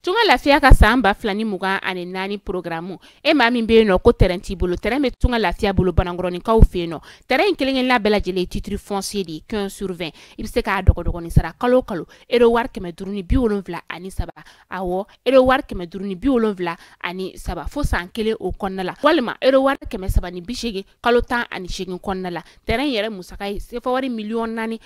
Tunga Lafiya ka san 2024 programme e maa min bɛ yen nɔ ko terrain t'i bolo, terrain bɛ Tunga Lafiya bolo Banankɔrɔninkaw fɛ yen nɔ. Terrain in kelen-kelenna bɛɛ lajɛlen ye titre foncier de ye 15 sur 20. I bɛ se k'a dɔgɔdɔgɔnin sara kalo o kalo euro wari 573, awɔ euro wari 573 fo san kelen o kɔnɔna la, walima euro wari 380 kalo 18 kɔnɔna la. Terrain yɛrɛ musaka ye sefa wari 4,1 million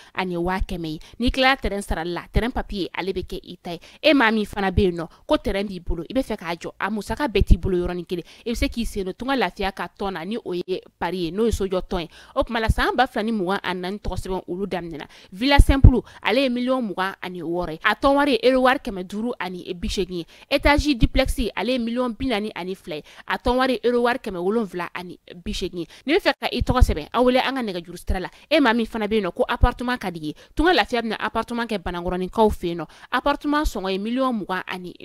ye. N'i tilala terrain sarali la, terrain papier ale bɛ kɛ i ta ye. E maa min fana bɛ yen nɔ ko terrain b'i bolo, i bɛ fɛ k'a jɔ, a musaka bɛɛ t'i bolo yɔrɔnin kelen, i bɛ se k'i sen don Tunga Lafiya ka tɔn na, ni o ye pari ye, n'o ye sojɔ tɔn ye. O tuma la san 2024 tɔgɔ sɛbɛn olu daminɛna. Villa simple ale ye 26 million ye, a tɔn wari ye euro wari 580 ye. Étage duplex ale ye 42 million ye, a tɔn wari ye euro wari 780 ye. N'i bɛ fɛ ka i tɔgɔ sɛbɛn, aw wele an ka nɛgɛjuru sira la. E maa min fana bɛ yen nɔ ko appartement ka di ye, Tunga Lafiya bɛna appartement kɛ Banankɔrɔninkaw fɛ yen nɔ. Appartement sɔngɔ ye 24 million ye. I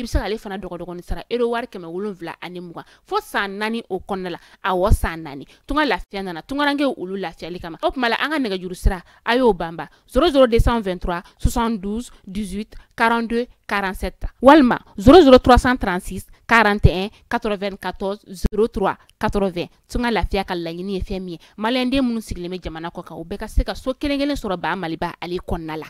bɛ se k'ale fana dɔgɔdɔgɔnin sara euro wari 720 fo san 4 o kɔnɔna la, awɔ san 4. Tunga Lafiya nana tungarankew olu lafiyali kama. O tuma la an ka nɛgɛjuru sira a y'o banba 00 223 72 18 42 47 walima 00 336 41 94 03 80. Tunga Lafiya ka laɲini ye fɛn min ye, maliyɛnden minnu sigilen bɛ jamana kɔ kan, u bɛɛ ka se ka so kelen kelen sɔrɔ ba Maliba ale kɔnɔna la.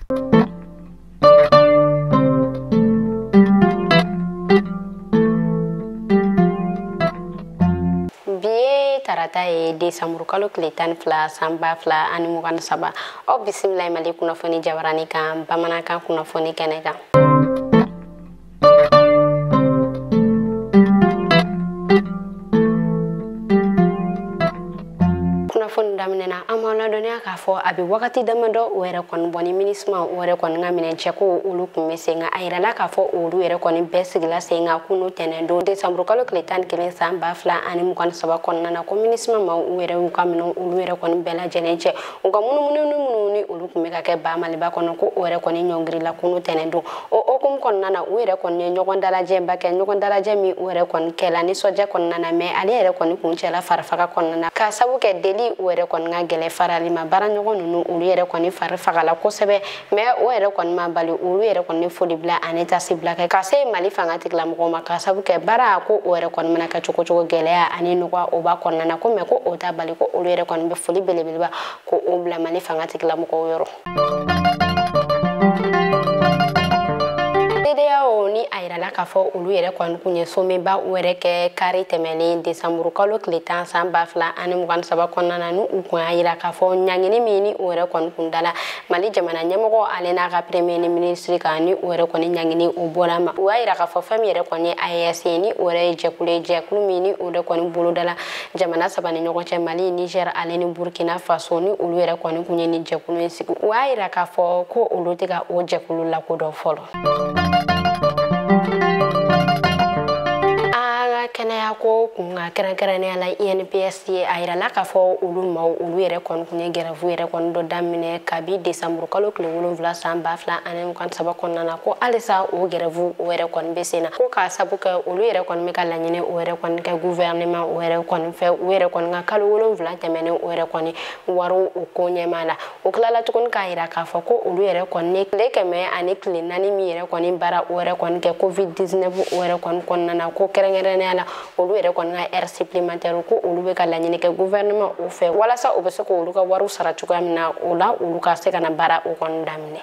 Bi ye tarata ye, desanburu kalo tile 12 san 2023. Aw bisimila Mali kunnafoni jabarani kan, bamanankan kunnafoni kɛnɛ kan. Kunnafoni daminɛna, an b'aw ladɔnniya k'a fɔ a bɛ wagati damadɔ o yɛrɛ kɔni bɔ ni MINUSMA o yɛrɛ kɔni ka minɛn cɛko olu tun bɛ sen kan. A yirala k'a fɔ olu yɛrɛ kɔni bɛɛ sigila sen kan kunu tɛnɛn don desanburu kalo tile 11 san 2023 kɔnɔna na, ko MINUSMA maaw u yɛrɛ y'u ka minɛnw olu yɛrɛ kɔni bɛɛ lajɛlen cɛ. U ka munumunu minnu ni olu tun bɛ ka kɛ ba Maliba kɔnɔ, ko o yɛrɛ kɔni ɲɔngirila kunu tɛnɛn don. O hokumu kɔnɔna na, u yɛrɛ kɔni ye ɲɔgɔn dalajɛba kɛ, ɲɔgɔn dalajɛ min u yɛrɛ kɔni kɛla nisɔndiya kɔnɔna na, mɛ ale yɛrɛ kɔni kun cɛla farifaga kɔnɔna na, k'a sabu kɛ deli u yɛrɛ kɔni ka gɛlɛ farali ma. Baara ɲɔgɔn ninnu olu yɛrɛ kɔni fari fagala kosɛbɛ, mɛ o yɛrɛ kɔni ma bali olu yɛrɛ kɔni foli bila ani tasi bila kɛ ka se Mali fanga tigilamɔgɔw ma, k'a sabu kɛ baara ko o yɛrɛ kɔni mana kɛ cogo cogo, gɛlɛya ani nɔgɔya o b'a kɔnɔna na, ko mɛ ko o ta bali ko olu yɛrɛ kɔni bɛ foli belebeleba ko o bila Mali fanga tigilamɔgɔw yɔrɔ. CEDEAO ni a yirala k'a fɔ olu yɛrɛ kɔni kun ye somɛba u yɛrɛ kɛ kari tɛmɛnen desanburu kalo tile 10 san 2023 kɔnɔna na, ni u kun y'a yira k'a fɔ ɲangini min ni u yɛrɛ kɔni kun dala Mali jamana ɲɛmɔgɔ ale n'a ka premier ministre kan, ni u yɛrɛ kɔni ɲangini o bɔra ma. U y'a yira k'a fɔ fɛn min yɛrɛ kɔni ye AES ye, ni o yɛrɛ ye jɛkulu ye, jɛkulu min ni o yɛrɛ kɔni bolodala jamana saba ni ɲɔgɔn cɛ, Mali, Niger ale ni Burkina Faso, ni olu yɛrɛ kɔni kun ye nin jɛkulu in sigi. U y'a yira k'a fɔ ko olu tɛ ka o jɛkulu lakodɔn fɔlɔ. Kɛnɛya ko kun ka kɛrɛnkɛrɛnnenya la INPS ye, a yirala k'a fɔ olu maaw olu yɛrɛ kɔni kun ye grève yɛrɛ kɔni dɔ daminɛ kabi desanburu kalo tile 7 san 2023 kɔnɔna na, ko halisa o grève o yɛrɛ kɔni bɛ sen na, ko k'a sabu kɛ olu yɛrɛ kɔni bɛ ka laɲini o yɛrɛ kɔni kɛ gouvernement o yɛrɛ kɔni fɛ, u yɛrɛ kɔni ka kalo 7 tɛmɛnen o yɛrɛ kɔni wari o ko ɲɛma la. O tilala tuguni k'a yira k'a fɔ ko olu yɛrɛ kɔni tile 104 min yɛrɛ kɔni baara o yɛrɛ kɔni kɛ COVID 19 o yɛrɛ kɔni kɔnɔna na, ko kɛrɛnkɛrɛnnenya la olu yɛrɛ kɔni ka heure supplémentaire, ko olu bɛ ka laɲini kɛ gouvernement o fɛ walasa u bɛ se k'olu ka wariw sara cogoya min na, o la olu ka se ka na baara o kɔni daminɛ.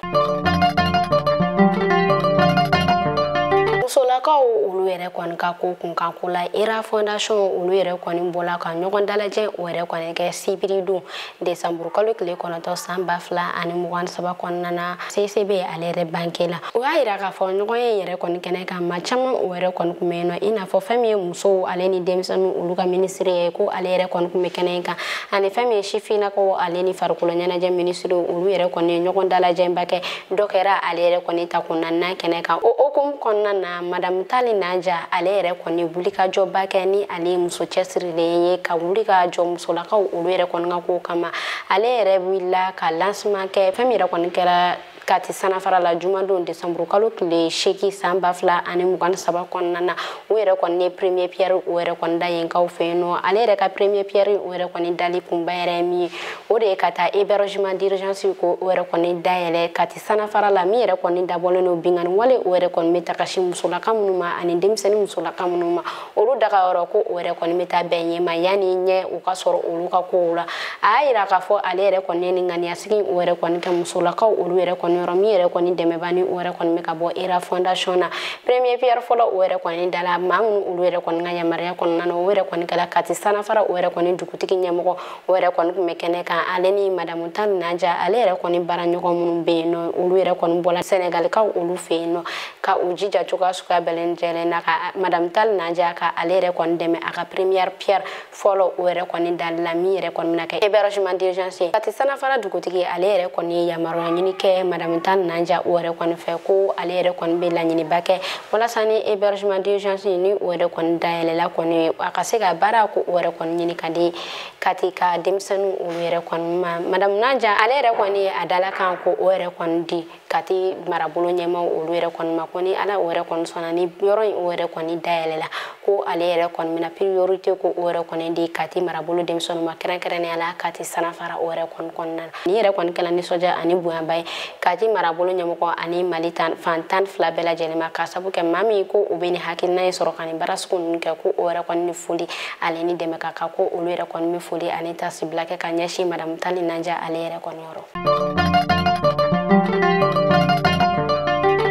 Musolakaw olu yɛrɛ kɔni ka ko kunkanko la, ERA Fondation olu yɛrɛ kɔni bɔla ka ɲɔgɔn dalajɛ o yɛrɛ kɔni kɛ sibiri don desanburu kalo tile 9 san 2023 kɔnɔna na CCB ale yɛrɛ banque la. O y'a yira k'a fɔ ɲɔgɔn ye yɛrɛ kɔni kɛnɛ kan, maa caman o yɛrɛ kɔni kun bɛ yen nɔ, i n'a fɔ fɛn min ye musow ale ni denmisɛnninw olu ka minisiri ye, ko ale yɛrɛ kɔni kun bɛ kɛnɛ kan, ani fɛn min ye sifinnakaw ale ni farikolo ɲɛnajɛ minisiri, olu yɛrɛ kɔni ye ɲɔgɔn dalajɛba kɛ. Dɔ kɛra ale yɛrɛ kɔni ta kun naaninan kɛnɛ kan. O hokumu kɔnɔna na, Madame Tali Naja ale yɛrɛ kɔni wulikajɔba kɛ, ni ale ye muso cɛsirilen ye ka wuli ka jɔ musolakaw olu yɛrɛ kɔni ka kow kama. Ale yɛrɛ wulila ka lancement kɛ fɛn min yɛrɛ kɔni kɛra Kati Sanafara la jumadon décembre kalo tile 8 san 2023 kɔnɔna na. U yɛrɛ kɔni ye premier pierre u yɛrɛ kɔni da yenkaw fɛ yen nɔ. Ale yɛrɛ ka premier pierre u yɛrɛ kɔni dali kunba yɛrɛ min ye, o de ye ka taa hébergement d'urgence ko o yɛrɛ kɔni dayɛlɛ Kati Sanafara la, min yɛrɛ kɔni dabɔlen don binkanni wale o yɛrɛ kɔni bɛ taga si musolaka minnu ma ani denmisɛnnin musolaka minnu ma, olu dagayɔrɔ ko o yɛrɛ kɔni bɛ taa bɛn yen ma yanni ɲɛ u ka sɔrɔ olu ka kow la. A y'a yira k'a fɔ ale yɛrɛ kɔni ye nin ŋaniyasigi o yɛrɛ kɔni kɛ musolakaw olu yɛrɛ kɔni yɔrɔ min yɛrɛ kɔni dɛmɛba ni o yɛrɛ kɔni bɛ ka bɔ ERA fondation na. Premier pierre fɔlɔ o yɛrɛ kɔni dala maa minnu olu yɛrɛ kɔni ka yamaruya kɔnɔna na, o yɛrɛ kɔni kɛla Kati Sanafara o yɛrɛ kɔni dugutigi ɲɛmɔgɔ o yɛrɛ kɔni tun bɛ kɛnɛ kan, ale ni madamu Tall Naja ale yɛrɛ kɔni baara ɲɔgɔn minnu bɛ yen nɔ, olu yɛrɛ kɔni bɔla Sɛnɛgalikaw olu fɛ yen nɔ ka u jija cogoya suguya bɛɛ lajɛlen na ka madamu Tall Naja ka ale yɛrɛ kɔni dɛmɛ a ka première pierre fɔlɔ o yɛrɛ kɔni dali la, min yɛrɛ kɔni bɛna kɛ hébergement d'urgence ye. Kati Sanafara dugutigi ale yɛrɛ kɔni ye yamaruya ɲini kɛ madamu Tall Naja o yɛrɛ kɔni fɛ ko ale yɛrɛ kɔni bɛ laɲiniba kɛ walasa ni hébergement d'urgence ni o yɛrɛ kɔni dayɛlɛla kɔni a ka se ka baara ko o yɛrɛ kɔni ɲini ka di Kati ka denmisɛnninw olu yɛrɛ kɔni ma. Madamu Naja ale yɛrɛ kɔni a dala kan ko o yɛrɛ kɔni di Kati marabolo ɲɛmaw olu yɛrɛ kɔni ma, ko ni Ala o yɛrɛ kɔni sɔnna ni yɔrɔ in o yɛrɛ kɔni dayɛlɛla ko ale yɛrɛ kɔni bɛna priorité ko o yɛrɛ kɔni di Kati marabolo denmisɛnninw ma, kɛrɛnkɛrɛnnenya la Kati Sanafara o yɛrɛ kɔni kɔnɔna na. Ni yɛrɛ kɔni kɛla nisɔndiya ani bonyaba ye Kati marabolo ɲɛmɔgɔ ani Mali fan 12 bɛɛ lajɛlen ma, k'a sabu kɛ maa min ko o bɛ nin hakilina in sɔrɔ ka nin baara sugu ninnu kɛ ko o yɛrɛ kɔni ni foli ale ni dɛmɛ ka kan, ko olu yɛrɛ kɔni bɛ foli ani tasibila kɛ ka ɲɛsin madamu Tall Naja ale yɛrɛ kɔni yɔrɔ.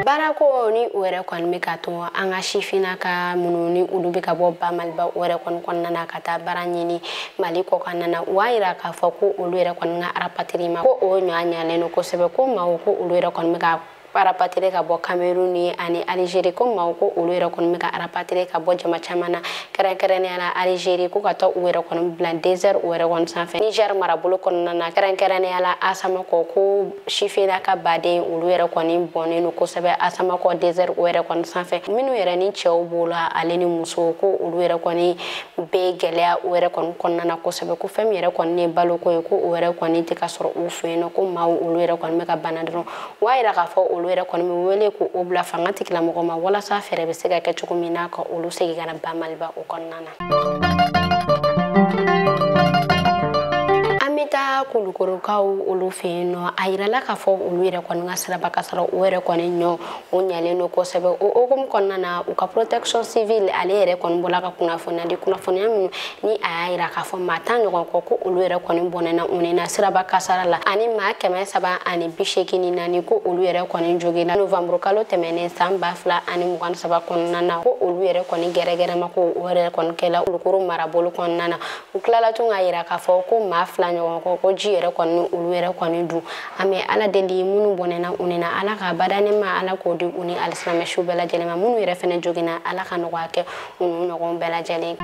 Baarako ni o yɛrɛ kɔni bɛ ka to an ka sifinnaka minnu ni olu bɛ ka bɔ ba Maliba o yɛrɛ kɔni kɔnɔna na ka taa baara ɲini Mali kɔkanna na, u b'a yira k'a fɔ ko olu yɛrɛ kɔni ka rapatriement ko o ɲɔ ɲalen don kosɛbɛ, ko maaw ko olu yɛrɛ kɔni bɛ ka rapatrier ka bɔ Cameroun ani Algérie, ko maaw ko olu yɛrɛ kɔni bɛ ka rapatrier ka bɔ jama caman na, kɛrɛnkɛrɛnnenya la Algérie, ko ka taa u yɛrɛ kɔni bila désert u yɛrɛ kɔni sanfɛ Niger marabolo kɔnɔna na, kɛrɛnkɛrɛnnenya la Asamakɔ, ko sifinnaka baden olu yɛrɛ kɔni bɔnnen don kosɛbɛ Asamakɔ désert u yɛrɛ kɔni sanfɛ, minnu yɛrɛ ni cɛw b'o la ale ni musow, ko olu yɛrɛ kɔni bɛ gɛlɛya u yɛrɛ kɔni kɔnɔna na kosɛbɛ, ko fɛn min yɛrɛ kɔni ye baloko ye ko o yɛrɛ kɔni tɛ ka sɔrɔ u fɛ yen nɔ, ko maaw olu yɛrɛ kɔni bɛ ka bana dɔrɔn. U b'a yira k'a fɔ olu yɛrɛ kɔni bɛ wele k'o bila fanga tigilamɔgɔ ma walasa fɛɛrɛ bɛ se ka kɛ cogo min na ka olu segin ka na ba Maliba o kɔnɔna na. An bɛ taa Kulukorokaw olu fɛ yen nɔ, a yirala k'a fɔ olu yɛrɛ kɔni ka siraba kasara o yɛrɛ kɔni ɲɔ o ɲalen don kosɛbɛ. O hokumu kɔnɔna na, u ka protection civile ale yɛrɛ kɔni bɔla ka kunnafoniya di, kunnafoniya minnu ni a y'a yira k'a fɔ maa 10 ɲɔgɔn kɔ ko olu yɛrɛ kɔni bɔnɛna u ni na siraba kasara la, ani maa 384 ko olu yɛrɛ kɔni joginna novembre kalo tɛmɛnen san 2023 kɔnɔna na, ko olu yɛrɛ kɔni gɛrɛgɛrɛma ko o yɛrɛ kɔni kɛla Kulukoro marabolo kɔnɔna na. U tilala tun k'a yira k'a fɔ ko maa 2 ɲɔgɔn kɔ ko ji yɛrɛ kɔni olu yɛrɛ kɔni dun. An bɛ Ala deli minnu bɔnɛna u ni na, Ala ka bada ne ma, Ala k'o di u ni alisilamɛ su bɛɛ lajɛlen ma, minnu yɛrɛ fɛnɛ joginna Ala ka nɔgɔya kɛ u n'u ɲɔgɔn bɛɛ lajɛlen.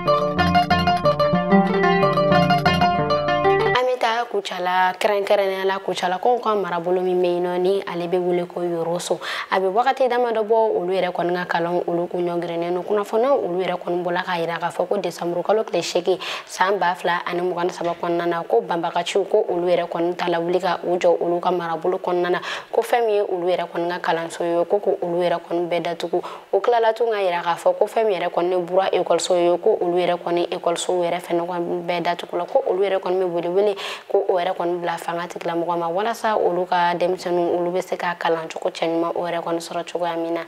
Kucala kɛrɛnkɛrɛnnenya la Kucalakaw ka marabolo min bɛ yen nɔ ni ale bɛ wele ko Yoroso, a bɛ wagati damadɔ bɔ olu yɛrɛ kɔni ka kalanw olu kun ɲɔngirinnen don. Kunnafoniyaw olu yɛrɛ kɔni bɔla k'a yira k'a fɔ ko décembre kalo tile 8 san 2023 kɔnɔna na, ko banbagaciw ko olu yɛrɛ kɔni ta la wuli ka u jɔ olu ka marabolo kɔnɔna na, ko fɛn min ye olu yɛrɛ kɔni ka kalanso ye ko olu yɛrɛ kɔni bɛɛ datugu. O tilala tun k'a yira k'a fɔ ko fɛn min yɛrɛ kɔni ye Bura ekɔliso ye ko olu yɛrɛ kɔni ekɔliso yɛrɛ fɛnɛ bɛɛ datugu la, ko olu yɛrɛ kɔni bɛ wele ko o yɛrɛ kɔni bila fanga tigilamɔgɔ ma walasa olu ka denmisɛnninw olu bɛ se ka kalan cogo cɛɲuman o yɛrɛ kɔni sɔrɔ cogoya min na.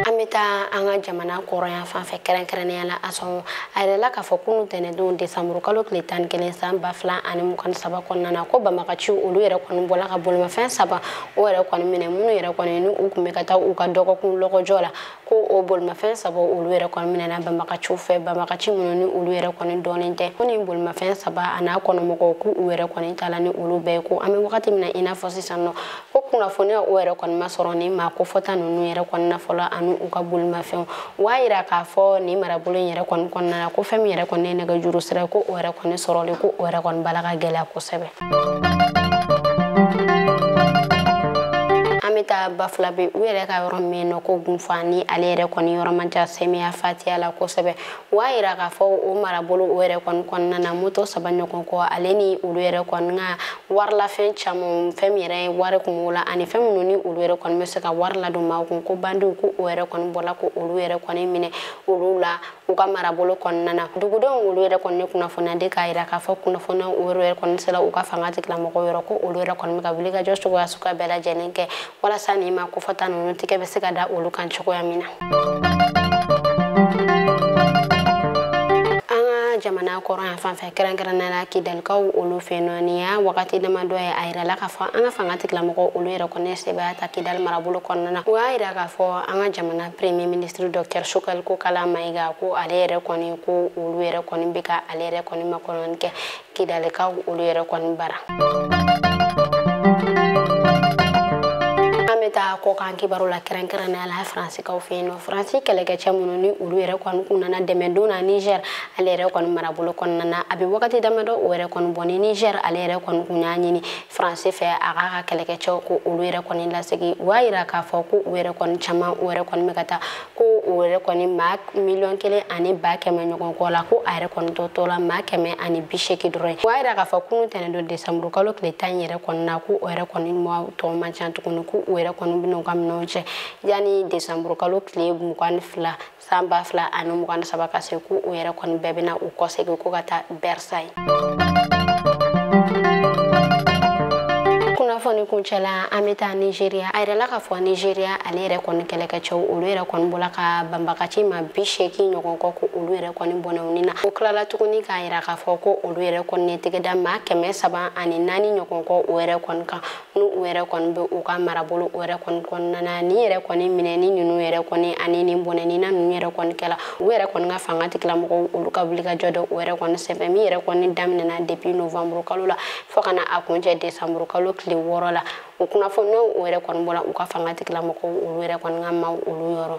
An bɛ taa an ka jamana kɔrɔyan fan fɛ, kɛrɛnkɛrɛnnenya la Asɔn, a yɛrɛla k'a fɔ kunun tɛnɛndon décembre kalo tile 11 san 2023 kɔnɔna na, ko banbagaciw olu yɛrɛ kɔni bɔla ka bolimafɛn 3 o yɛrɛ kɔni minɛ, minnu yɛrɛ kɔni ni u tun bɛ ka taa u ka dɔgɔkun lɔgɔjɔ la, ko o bolimafɛn 3 olu yɛrɛ kɔni minɛna banbagaciw fɛ, banbagaci minnu ni olu yɛrɛ kɔni dɔnnen tɛ. Ko nin bolimafɛn 3 a n'a kɔnɔmɔgɔw k'u yɛrɛ kɔni taala ni olu bɛɛ ye, ko an bɛ wagati min na i n'a fɔ sisan nɔ, ko kunnafoniya o yɛrɛ kɔni ma sɔrɔ ni maa kofɔta ninnu yɛrɛ kɔni na fɔlɔ ani u ka bolimafɛnw. U b'a yira k'a fɔ nin marabolo in yɛrɛ kɔni kɔnɔna na, ko fɛn min yɛrɛ kɔni ye nɛgɛjuru sira ye ko o yɛrɛ kɔni sɔrɔli ko o yɛrɛ kɔni bala ka gɛlɛya kosɛbɛ. An bɛ taa Bafulabe, u yɛrɛ ka yɔrɔ min nɔ ko Gunfa, ni ale yɛrɛ kɔni yɔrɔ man ca sɛmɛya fatiya la kosɛbɛ. O y'a yira k'a fɔ o marabolo o yɛrɛ kɔni kɔnɔna na, moto 3 ɲɔgɔn kɔ, ale ni olu yɛrɛ kɔni ka warilafɛn caman, fɛn min yɛrɛ ye wari kun b'o la, ani fɛn minnu ni olu yɛrɛ kɔni bɛ se ka wari ladon maaw kun, ko bandiw ko o yɛrɛ kɔni bɔla ko olu yɛrɛ kɔni minɛ olu la u ka marabolo kɔnɔna na. Dugudenw olu yɛrɛ kɔni kunnafoniya di k'a yira k'a fɔ kunnafoniya o yɛrɛ kɔni sera u ka fanga tigilamɔgɔw yɔrɔ, ko olu yɛrɛ kɔni bɛ ka wuli ka jɔ cogoya suguya bɛɛ lajɛlen kɛ walasa nin ma kofɔta ninnu tigɛ bɛ se ka da olu kan cogoya min na. Jamana kɔrɔ yan fan fɛ, kɛrɛnkɛrɛnnenya la Kidalikaw olu fɛ yen nɔ, nin y'a wagati damadɔ ye a yirala k'a fɔ an ka fanga tigilamɔgɔw olu yɛrɛ kɔni sɛbɛya ta Kidali marabolo kɔnɔna na. O y'a yira k'a fɔ an ka jamana premier ministre docteur Choguel Kokalla Maïga, ko ale yɛrɛ kɔni ko olu yɛrɛ kɔni bɛ ka ale yɛrɛ kɔni makɔnɔni kɛ Kidalikaw olu yɛrɛ kɔni bara. An bɛ taa kɔkan kibaru la, kɛrɛnkɛrɛnnenya la Faransikaw fɛ yen nɔ. Faransi kɛlɛkɛcɛ minnu ni olu yɛrɛ kɔni kun nana dɛmɛ don na Niger ale yɛrɛ kɔni marabolo kɔnɔna na, a bɛ wagati damadɔ o yɛrɛ kɔni bɔ ni Niger ale yɛrɛ kɔni kun y'a ɲini Faransi fɛ a k'a ka kɛlɛkɛcɛw ko olu yɛrɛ kɔni lasegin. U y'a yira k'a fɔ ko u yɛrɛ kɔni caman u yɛrɛ kɔni bɛ ka taa, ko u yɛrɛ kɔni maa 1,1 miliyɔn ɲɔgɔn kɔ la, ko a yɛrɛ kɔni tɔ la maa 180 dɔrɔn ye. U y'a yira k'a fɔ kunun tɛnɛn don décembre kalo tile 10 yɛrɛ kɔni na, ko o yɛrɛ kɔni maa tɔ man ca tuguni, ko u yɛrɛ kɔni bɛna u ka minɛnw cɛ yanni décembre kalo tile 22 san 2023 ka se, ko u yɛrɛ kɔni bɛɛ bɛna u kɔsegin ko ka taa Versailles. Kunnafoni kuncɛla, an bɛ taa Nigeria. A yirala k'a fɔ Nigeria ale yɛrɛ kɔni kɛlɛkɛcɛw olu yɛrɛ kɔni bɔla ka banbagaci ma 80 ɲɔgɔn kɔ, ko olu yɛrɛ kɔni bɔnɛ u ni na. O tilala tuguni k'a yira k'a fɔ ko olu yɛrɛ kɔni ye tɛgɛ da maa 304 ɲɔgɔn kɔ o yɛrɛ kɔni kan, n'u u yɛrɛ kɔni bɛ u ka marabolo o yɛrɛ kɔni kɔnɔna na. Nin yɛrɛ kɔni minɛni ninnu yɛrɛ kɔni ani nin bɔnɛnina ninnu yɛrɛ kɔni kɛla u yɛrɛ kɔni ka fanga tigilamɔgɔw olu ka wulikajɔ dɔ o yɛrɛ kɔni sɛbɛn min yɛrɛ kɔni daminɛna depuis novembre kalo la fo ka na a kuncɛ décembre kalo tile 6 la. O kunnafoniyaw o yɛrɛ kɔni bɔra u ka fanga tigilamɔgɔw olu yɛrɛ kɔni ka maaw olu yɔrɔ.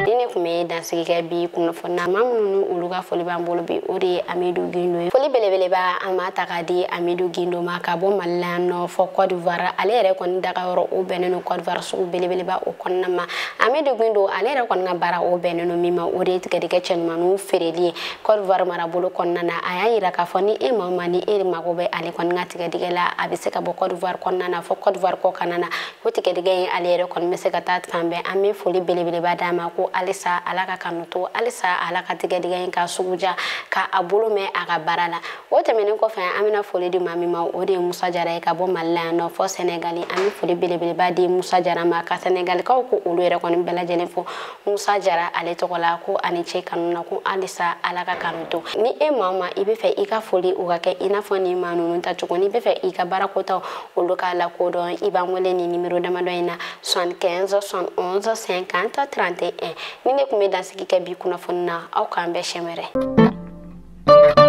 Ni ne tun bɛ dansigi kɛ bi kunnafoni na, maa minnu ni olu ka foli b'an bolo bi, o de ye Amidu Gindo ye. Foli belebeleba an b'a ta k'a di Amidu Gindo ma ka bɔ Mali la yan nɔ fɔ Côte d'Ivoire. Ale yɛrɛ kɔni daga yɔrɔ o bɛnnen don Côte d'Ivoire sugu belebeleba o kɔnɔna ma. Amidu Gindo ale yɛrɛ kɔni ka baara o bɛnnen don min ma, o de ye tigɛdɛgɛ cɛɲumanninw feereli ye Côte d'Ivoire marabolo kɔnɔna na. A y'a yira k'a fɔ ni e maa o maa ni e mago bɛ ale kɔni ka tigɛdɛgɛ la, a bɛ se ka bɔ Côte d'Ivoire kɔnɔna na fɔ Côte d'Ivoire kɔkanna na, o tigɛdɛgɛ in ale yɛrɛ kɔni bɛ se ka taa fan bɛɛ. An bɛ foli belebeleba d'a ma ko halisa Ala ka kanu to, halisa Ala ka tigɛdɛgɛ in ka sugu ja ka a bolo mɛn a ka baara la. O tɛmɛnen kɔfɛ, an bɛna foli di maa min ma, o de ye Musa Jara ye ka bɔ Mali la yan nɔ fɔ Sɛnɛgali. An bɛ foli belebeleba di Musa Jara ma ka Sɛnɛgalikaw ko olu yɛrɛ kɔni bɛɛ lajɛlen fo Musa Jara ale tɔgɔ la, ko ani ce kanu na, ko halisa Ala ka kanu to. Ni e maa o maa i bɛ fɛ i ka foli o ka kɛ i n'a fɔ nin maa ninnu ta cogo, n'i bɛ fɛ i ka baarakotaw olu k'a lakodɔn, i b'an wele nin nimero damadɔ in na: 75 71 50 31. Ni ne tun bɛ dansigi kɛ bi kunnafoni na, aw k'an bɛn siɲɛ wɛrɛ.